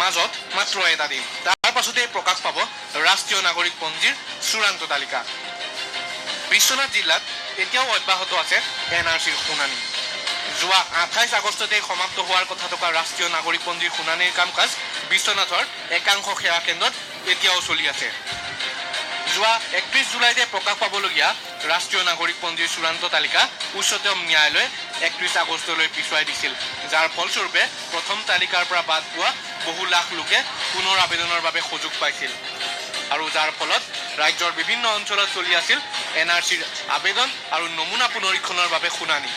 মাজত মাত্ৰ এটা দিন। তাৰ পাছতেই প্ৰকাশ পাব ৰাষ্ট্ৰীয় নাগৰিকপঞ্জীৰ চূড়ান্ত তালিকা। বিশ্বনাথ জিলাত এতিয়াও অব্যাহত আছে এনআৰচিৰ শুনানি। যোৱা 28 আগষ্টতে সমাপ্ত হোৱাৰ কথা থকা ৰাষ্ট্ৰীয় নাগৰিকপঞ্জীৰ শুনানিৰ কাম কাজ বিশ্বনাথৰ একাংশ সেৱা কেন্দ্ৰত এতিয়াও চলি আছে। যোৱা 31 জুলাইতে প্ৰকাশ পাবলগীয়া ৰাষ্ট্ৰীয় নাগৰিকপঞ্জীৰ চূড়ান্ত তালিকা উচ্চতম ন্যায়ালয়ে 31 আগষ্টলৈ পিছুৱাই দিছিল, যাৰ ফলস্বৰূপে প্ৰথম তালিকাৰ পৰা বাদ পোৱা বহু লাখ লোকে পুনৰ আবেদনৰ বাবে সুযোগ পাইছিল আৰু যাৰ ফলত ৰাজ্যৰ বিভিন্ন অঞ্চলত চলি আছিল এনআৰচিৰ আবেদন আৰু নমুনা পুনৰীক্ষণৰ বাবে শুনানি।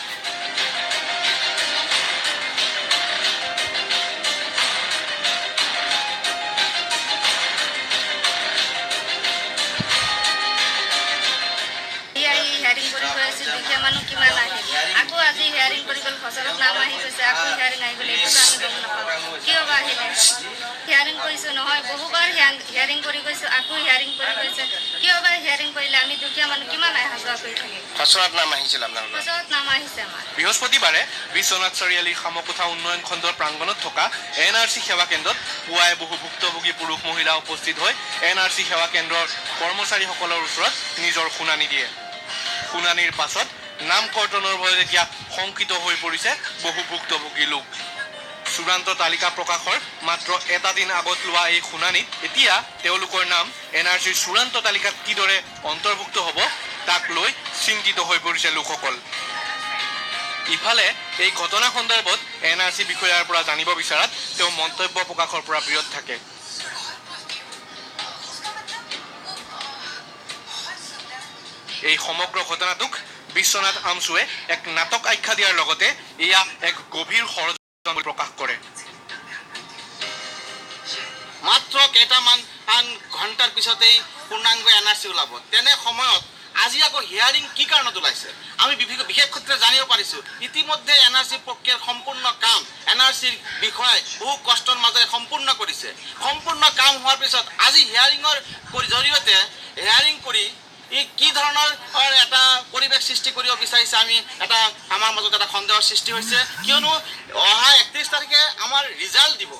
হিয়াৰিং কৰি গৈ আছিল, দুখীয়া মানুহ কিমান আহিল। আকৌ আজি হিয়াৰিং কৰি গ'ল, খচৰাত নাম আহি গৈছে, আকৌ হিয়াৰিং আহি গ'ল। এইটোতো আমি গম নাপাওঁ কিয় বা আহিলে। হিয়াৰিং কৰিছোঁ নহয়, বহুবাৰ হিয়াৰিং কৰি গৈছোঁ, আকৌ হিয়াৰিং কৰি গৈছে। কিয় বা হিয়াৰিং কৰিলে? আমি দুখীয়া মানুহ কিমান অহা যোৱা কৰি থাকিম। খচৰাত নাম আহিছিল আপোনালোকৰ? খচৰাত নাম আহিছে আমাৰ। বৃহস্পতিবাৰে বিশ্বনাথ চাৰিআলিৰ শামকোঠা উন্নয়ন খণ্ডৰ প্ৰাংগণত থকা এনআৰচি সেৱা কেন্দ্ৰত পুৱাই বহু ভুক্তভোগী পুৰুষ মহিলা উপস্থিত হৈ এনআৰচি সেৱা কেন্দ্ৰৰ কৰ্মচাৰীসকলৰ ওচৰত নিজৰ শুনানি দিয়ে। শুনানিৰ পাছত নাম কৰ্তনৰ ভয়ত এতিয়া শংকিত হৈ পৰিছে বহু ভুক্তভোগী লোক। চূড়ান্ত তালিকা প্ৰকাশৰ মাত্ৰ এটা দিন আগত লোৱা এই শুনানিত এতিয়া তেওঁলোকৰ নাম এনআৰচিৰ চূড়ান্ত তালিকাত কিদৰে অন্তৰ্ভুক্ত হ'ব তাক লৈ চিন্তিত হৈ পৰিছে লোকসকল। ইফালে এই ঘটনা সন্দৰ্ভত এনআৰচি বিষয়াৰ পৰা জানিব বিচৰাত তেওঁ মন্তব্য প্ৰকাশৰ পৰা বিৰত থাকে। এই সমগ্ৰ ঘটনাটোক বিশ্বনাথ আমচুৱে এক নাটক আখ্যা দিয়াৰ লগতে এয়া এক গভীৰ ষড়যন্ত্ৰ বুলি প্ৰকাশ কৰে। মাত্ৰ কেইটামান ঘণ্টাৰ পিছতেই পূৰ্ণাংগ এনআৰচি ওলাব। তেনে সময়ত আজি আকৌ হিয়াৰিং কি কাৰণত ওলাইছে আমি বিশেষ সূত্ৰে জানিব পাৰিছোঁ। ইতিমধ্যে এনআৰচি প্ৰক্ৰিয়াৰ সম্পূৰ্ণ কাম এনআৰচিৰ বিষয়ে বহু কষ্টৰ মাজেৰে সম্পূৰ্ণ কৰিছে। সম্পূৰ্ণ কাম হোৱাৰ পিছত আজি হিয়াৰিঙৰ জৰিয়তে হিয়াৰিং কৰি ই কি ধৰণৰ এটা পৰিৱেশ সৃষ্টি কৰিব বিচাৰিছে, আমি এটা আমাৰ মাজত এটা সন্দেহৰ সৃষ্টি হৈছে। কিয়নো অহা 31 তাৰিখে আমাৰ ৰিজাল্ট দিব।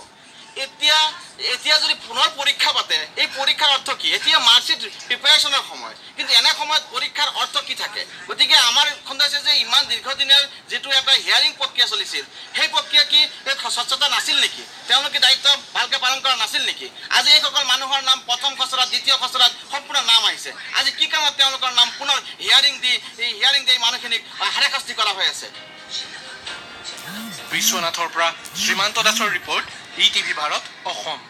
এতিয়া যদি পুনৰ পৰীক্ষা পাতে, এই পৰীক্ষাৰ অৰ্থ কি? এতিয়া মাৰ্কশ্বিট প্ৰিপেৰেশ্যনৰ সময়, কিন্তু এনে সময়ত পৰীক্ষাৰ অৰ্থ কি থাকে? গতিকে আমাৰ সন্দেহ হৈছে যে ইমান দীৰ্ঘদিনৰ যিটো এটা হিয়াৰিং প্ৰক্ৰিয়া চলিছিল, সেই প্ৰক্ৰিয়া কি স্বচ্ছতা নাছিল নেকি? তেওঁলোকে দায়িত্ব ভালকৈ পালন কৰা নাছিল নেকি? আজি এইসকল মানুহৰ নাম প্ৰথম খচৰাত, দ্বিতীয় খচৰাত সম্পূৰ্ণ নাম আহিছে। আজি কি কাৰণত তেওঁলোকৰ নাম পুনৰ হিয়াৰিং দি মানুহখিনিক হাৰাশাস্তি কৰা হৈ আছে? বিশ্বনাথৰ পৰা শ্ৰীমান্ত দাসৰ ৰিপৰ্ট, ETV Bharat, Assam.